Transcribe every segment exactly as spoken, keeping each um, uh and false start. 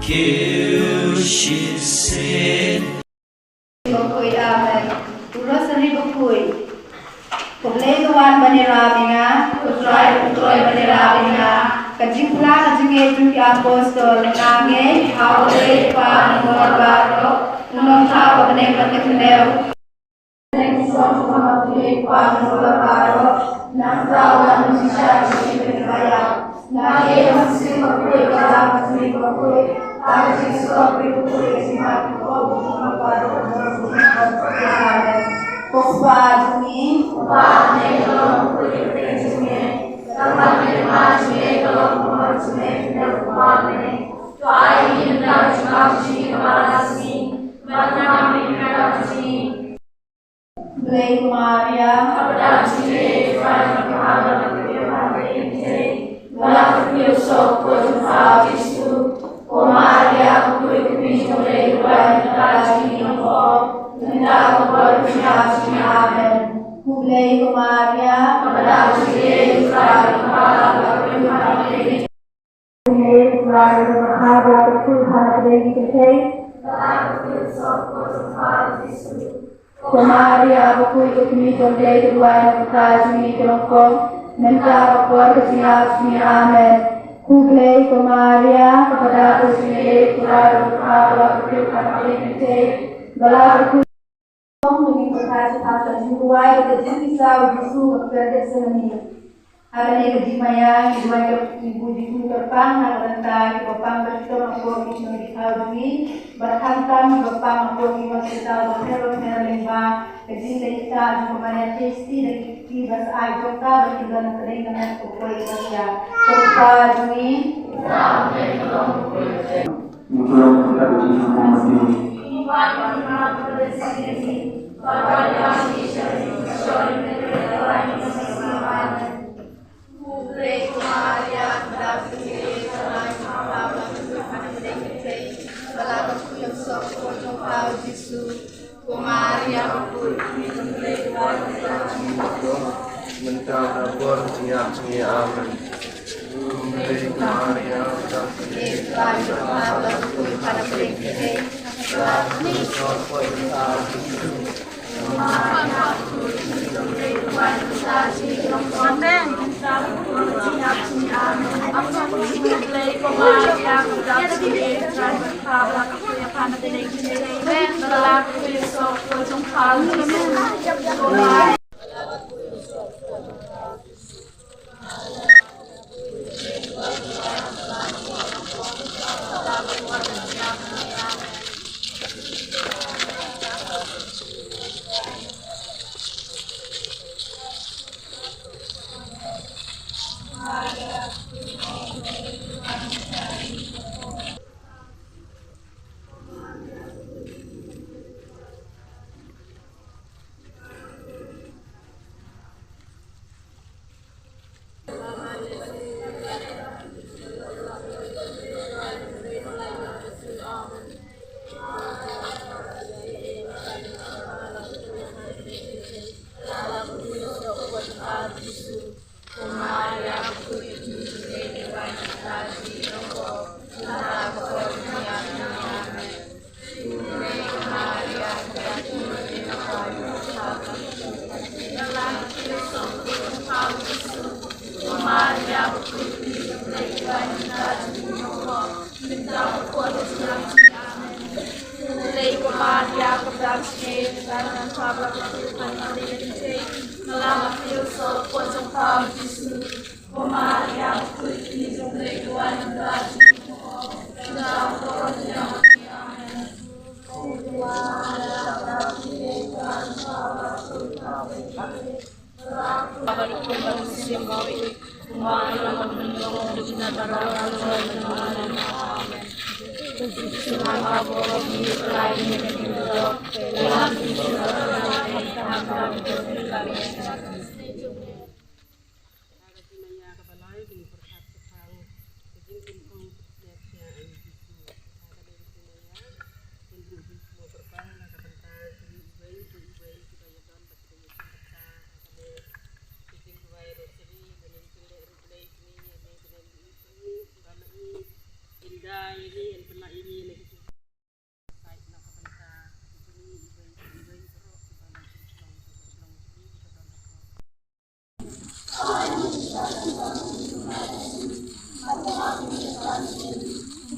Kiew shisien. Bakhuid, amen. U Rosari bakhuid. Ko Blei to wan ban ïarap ïa nga, ko Trai to troi ban ïarap ïa nga. Ka jingphla ka jingngeit jong ki apostol, nga ngeit ha U Blei U Kpa Nongthaw baroh, U Nongthaw uba bneng bad ka kynthei. Blei ko Maria, kaba dap jingïeit, Trai ka ha ba ka pyrkhat ha ka ïing ki thei. Ba la kyrkhu ïa u soh ko jong pha u Jisu. Ko Maria, ka kmie jong Blei, duwai ïa ngi ki nongkynnoh. Mynta bad ha ka por ka jingïap jong ngi. Amen. Ko Blei ko Maria, kaba dap jingïeit, Trai ka ha ba ka pyrkhat ha ka ïing ki thei. Ko Maria bakhuid, ka kmie jong Blei, to duwai ïa ngi ki nongkynnoh, mynta bad ha ka por ka jingïap jong ngi. Amen. Ko Blei ko Maria, kaba dap jingïeit, Trai ka ha ba ka pyrkhat ha ka ïing ki thei. Ba la kyrkhu Kong dang ïa pyrkhat shaphang ka jingduwai bad ka jingkisa u Jisu ha ka kper Getsemani. Ha kane ka jingmaïa ngi duwai ïa u Jisu kyrpang na ka bynta kiba pang ka shitom hapoh ki shnong ki thaw jong ngi bad khamtam kiba pang hapoh ki hospital bapher bapher lyngba ka jingïaishah jong ka Maria Theisotti da ki kti ba sah jong ka ba kin don hapdeng ka met ka poi ka sia. Ko Kpa jong ngi. Mynta bad ha ka por ka jingïap jong ngi. Amen.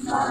Nang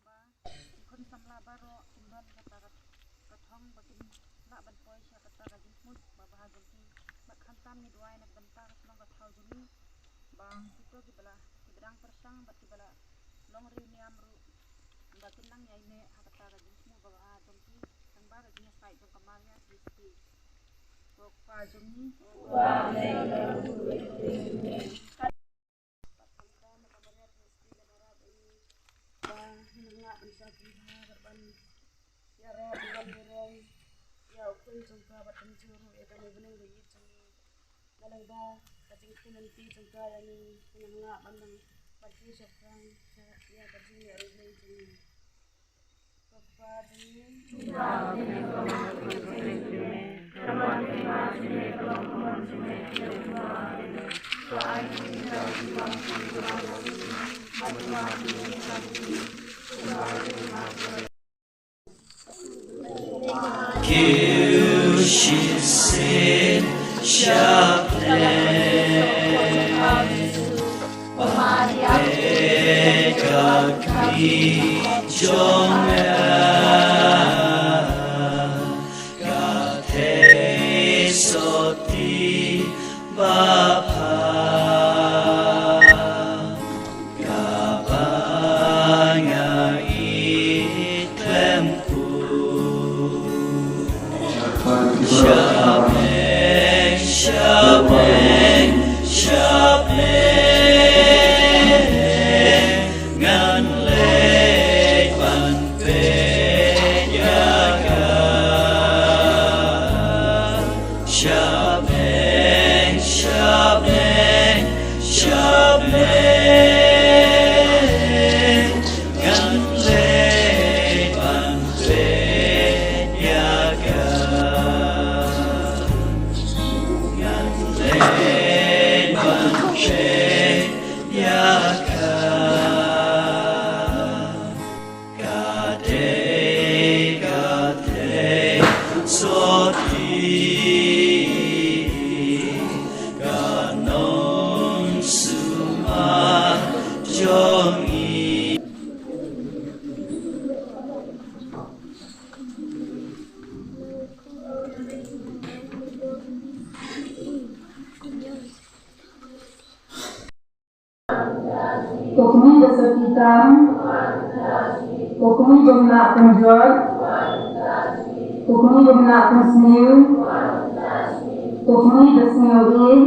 ba ki khun samla baroh kin don kata ka, ka thong ba kin lah ban poi sha kata ka jingmut ba bha jong ki. Bad khamtam ngi duwai na ka bynta ka shnong ka thaw jong ngi ba kito kiba la, kiba dang pyrshang bad kiba la long riewniam ruh ba kin nang ïaineh ha kata ka jingmut ba bha jong ki. Tang ba ka jingïasaid jong ka Maria Theisotti. Ko Kpa jong ngi. Ba ngin nang lah ban shakri bha bad ban ïarap ban burom ïa u khun jong ka bad pynjur ruh ïa kane ka bneng ba ïeit jong ngi. Na lyngba ka jingkyrmen jong ka ïa ngi, ngin nang lah ban nang ban pynshakri ïa ka jingïarap jong ngi. Kiew shisyndon shaphang ka kmie jong nga, ka Theisotti babha. Kaba nga ïeit khlem phuh. Sha bneng, sha bneng, sha bneng, ngan leit ban peit ïa ka. Sha bneng, sha bneng, sha bneng, ngan leit ban peit ïa ka. Ngan leit ban peit ïa ka. Ka dei ka Theisotti, ka nongsumar jong ngi. Ko kmie ba sotti tam, ko kmie ba mnah pynjot, ko kmie ba mnah pynsniew, ko kmie ba sngew ïeit,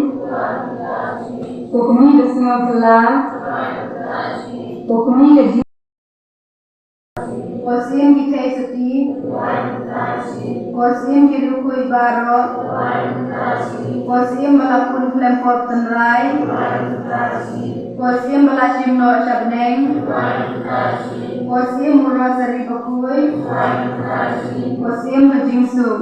ko kmie ba sngew phylla, ko kmie ka jing Ko Syiem ki Theisotti. Ko Syiem ki riewkhuid baroh. Ko Syiem ba la pun khlem pop tynrai. Ko Syiem ba la shim noh sha bneng. Ko Syiem u Rosari bakhuid. Ko Syiem ba jingsuk.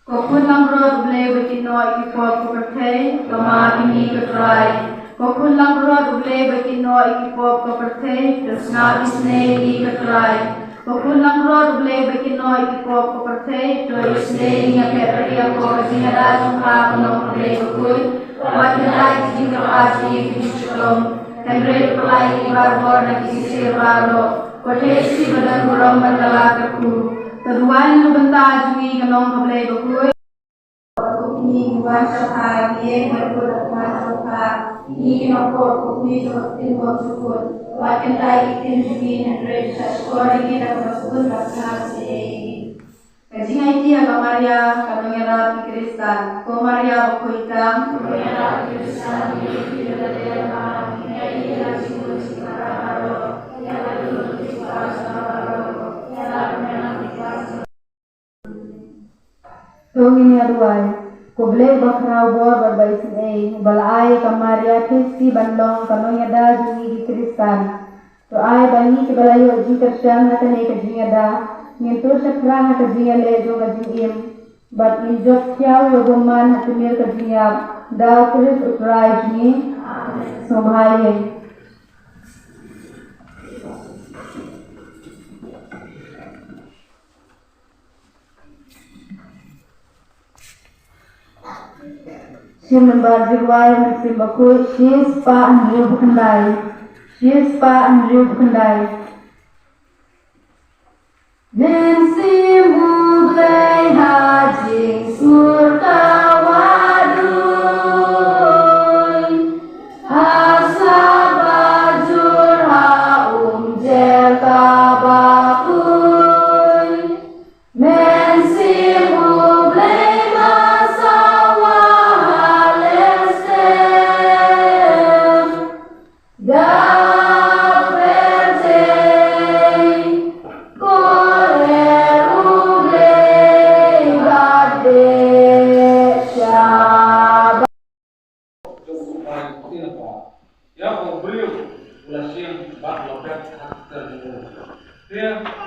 Ko khun langbrot U Blei ba kynnoh ïa ki pop ka pyrthei, kama ïa ngi ko Trai. Ko khun langbrot U Blei ba kynnoh ïa ki pop ka pyrthei, to sngap isynei ïa ngi ko Trai. Ko khun langbrot U Blei ba kynnoh ïa ki pop ka pyrthei, to isynei ïa ngi, nga phet ïa ka jingïada jong ka nongpynim bakhuid. Wat kyntait ïa ka jingkyrpad jong ngi ka jingshitom, hynrei pynlait ïa ngi barabor na ki jingshisha baroh. Ko Theisotti ba don burom bad la kyrkhu, to duwai na ka bynta jong ngi ka nong ka Blei bakhuid. Ko Kmie, wan sha ka, ïeng bad kut ha khmat jong ka. Ngi ki nongpop, ko Kmie jong ka ktien bymjukut, wat kyntait ïa ki ktien jong ngi, hynrei shah shkor ïa ngi da kaba sngewbha bad sngap ïa ngi. Ka jingaiti ha ka Maria ka nongïarap ki Khristan. Ko Maria bakhuid tam. Ko Maria bakhuid tam. Ko Maria bakhuid tam. To ngin ïa duwai. Ko Blei ba khraw bor bad ba isynei, uba la ai ïa ka Maria Theisotti ban long ka nongïada jong ngi ki Khristan. To ai ba ngi kiba la ïoh jingkyrshan ha kane ka jingïada, ngin tur shaphrang ha ka jingïaleh jong ka jingim, bad ngin jop thiaw ïa u bymman ha tmier ka jingïap, da U Khrist U Trai jong ngi. Amen. Sngewbha ïing. Shim nambar jingrwai mynsiem bakhuid shispah hynriewphew khyndai. Shispah hynriewphew khyndai. Mynsiem U Blei ha jingsngur ka wahduh, ha sla ba jur ha umjer ka bakhuid. Mynsiem U Blei ba sawa ha lehse, da pyrthei, ko leh U Blei ba dei sha ba. Jong u Trai u Trai. Ïa u briew u la shim bad u la pep ha ka kyrdan jong u. Te u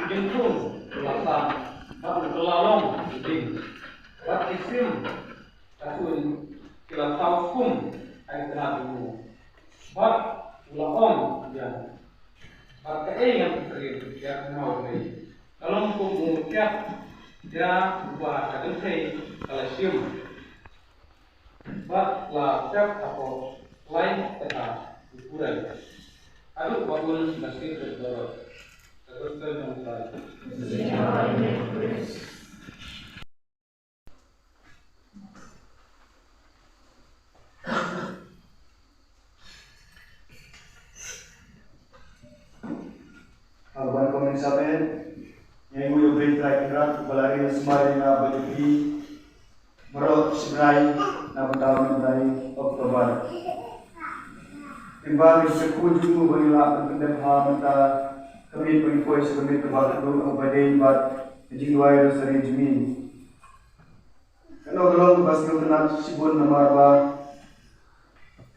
jingthung u la san bad u la long u ding. Bad ki sim ka thun ki la thaw kum ha itynnad jong u. Bad u la ong ïa, bad kaei ngan pynkhreh ïa ka kynmaw jong me? Ka long kum u kiad ïa uba ka kynthei ka la shim. Bad la pep hapoh lai tang ha u Kurai. Haduh ba un da sngewthuh baroh. Ka Gospel jong u Trai. Haba ban kmen shaphang, ngi ainguh ïa U Blei Trai Kynrad uba la ri lad sumar ïa nga bad ïa phi baroh shibnai na ka bynta u nai October. Kumba ngi sngewthuh jong u ba ngi lah ban pyndep ha mynta ka miet ba ngi poi sha ka miet kaba khatduh, kaba dei bad ka jingduwai Rosari jong ngi. Kano ka long kaba sngewtynnat shibun namar ba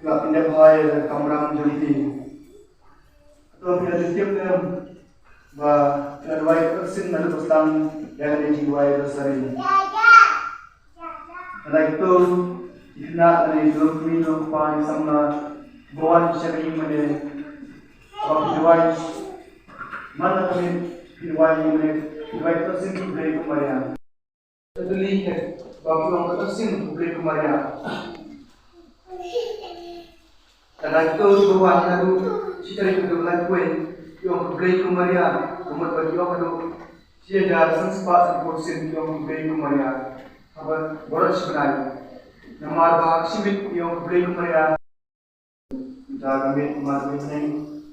ka la pyndep ha ïa ka kamram jong phi. Hato phi la ju tip ne em ba phi la duwai kynthoh shisien naduh ba sdang ïa kane ka jingduwai Rosari? Lada kito ki khynnah lane ki longkmie longkpa ki samla kiba wan sha ka ïingmane, haba phi duwai man la ka miet phi duwai ïingmane, phi duwai kynthoh shisien ïa U Blei ko Maria. Ka dei ba phi ong kynthoh shisien ïa U Blei ko Maria. Lada kito kiba wan naduh shi tarik haduh laiphew, phi ong U Blei ko Maria. Ka mut ba phi ong haduh shi hajar san spah sanphew shisien phi ong U Blei ko Maria. Haba baroh shibnai. Namar ba shi miet phi ong U Blei ko Maria. Mynta ka miet ka mat ka bneng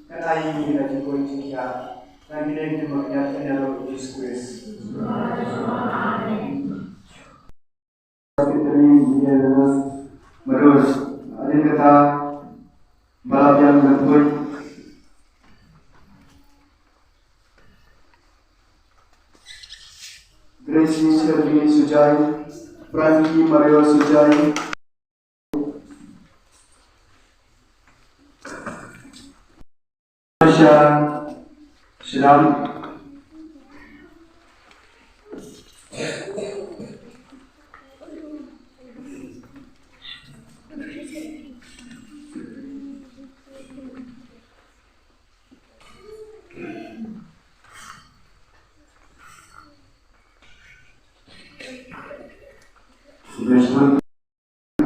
kan ai ïa ngi la jingkhuid jingkhiah. Na kine ki jingmut ïa ka kynja ruh Jisu Khrist. Secretary Engineer Venus Madur. Hadien kata ba la biang ban khuid. Gracie Shirley Sujai, Frankie Mario Sujai. Sha Shram.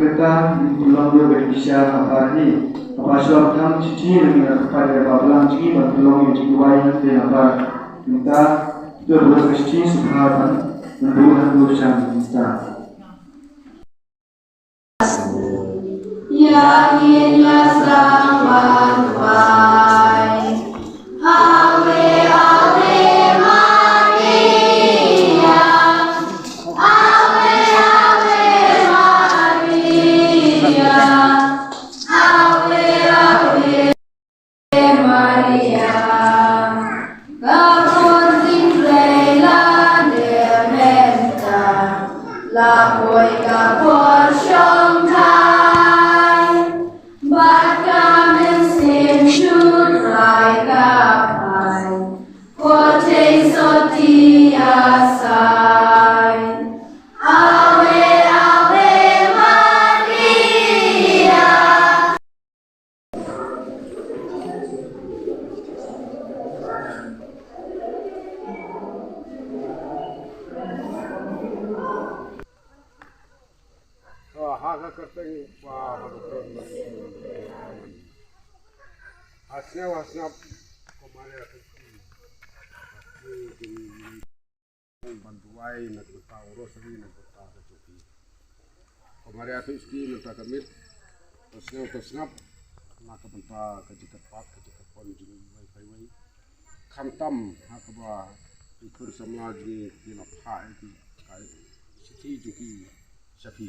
Kata, ngi long ïa ka dei sha ha par hi. Ha par shuwa ka thang shi shi ngi la kyrpad ïa ka balang jong ngi ban pynlong ïa ka jingduwai hangtei ha par. Mynta, to ruh ka shi shi sha par ban buh ha ka shan mynta. Ïa ngin ïa sdang ban duwai. Ave, Ave Maria. Ave, Ave Maria. Ave, Ave Maria. Ka bor jingkhlaiñ la dep mynta. La Poi ka por shong thai, bad ka mynsiem shu trai ka phai, ko thei soti asai. Ave, Ave Maria. To, ha ka kyrteng U Kpa bad U Khun bad U Kpa. Ha sngap, ha sngap, ko Maria, ban duwai na ka bynta u rosary na ka bynta ka jong phi. Ko Maria, to ïohi mynta ka miet, to sngap, to sngap na ka bynta ka jingkyrpad ka jingkyrpon jong iwei pa iwei. Khamtam ha kaba ki khun samla jong ngi ki la phah ïa ki, ka shithi jong ki sha phi.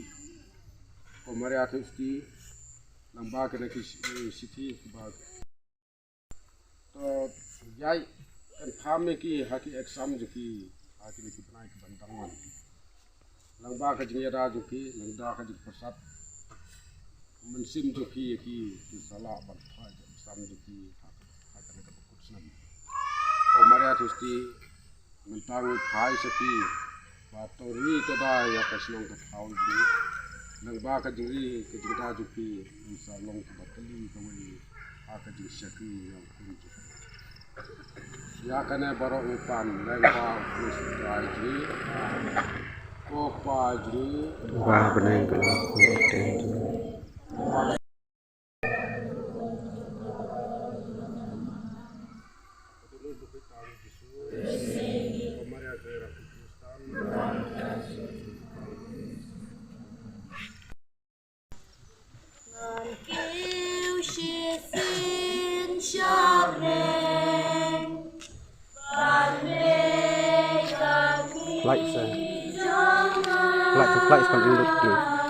Ko Maria, to ïohi lyngba kane ki shi-, shithi kaba to ïai kynpham ïa ki ha ki exam jong ki ha kine ki bnai ki ban dang wan. Lyngba ka jingïada jong ki, lyngba ka jingpyrsad mynsiem jong ki ïa ki, ki sa lah ban phah ïa ka exam jong ki ha, ha kane ka ba kut snem. Ko Maria, to ïohi mynta ngi phai sha phi ba to ri to da ïa ka shnong ka thaw jong ngi. Lyngba ka jingri ka jingda jong phi, ngi sa long kaba kylli kawei ha ka jingshakri ïa u khun jong phi. Ïa kane baroh ngi pan lyngba U Khrist U Trai jong ngi, U Kpa jong ngi, uba ha bneng, ka long kyrteng jong u. Flight, sir. Flight, flight, flight, flight.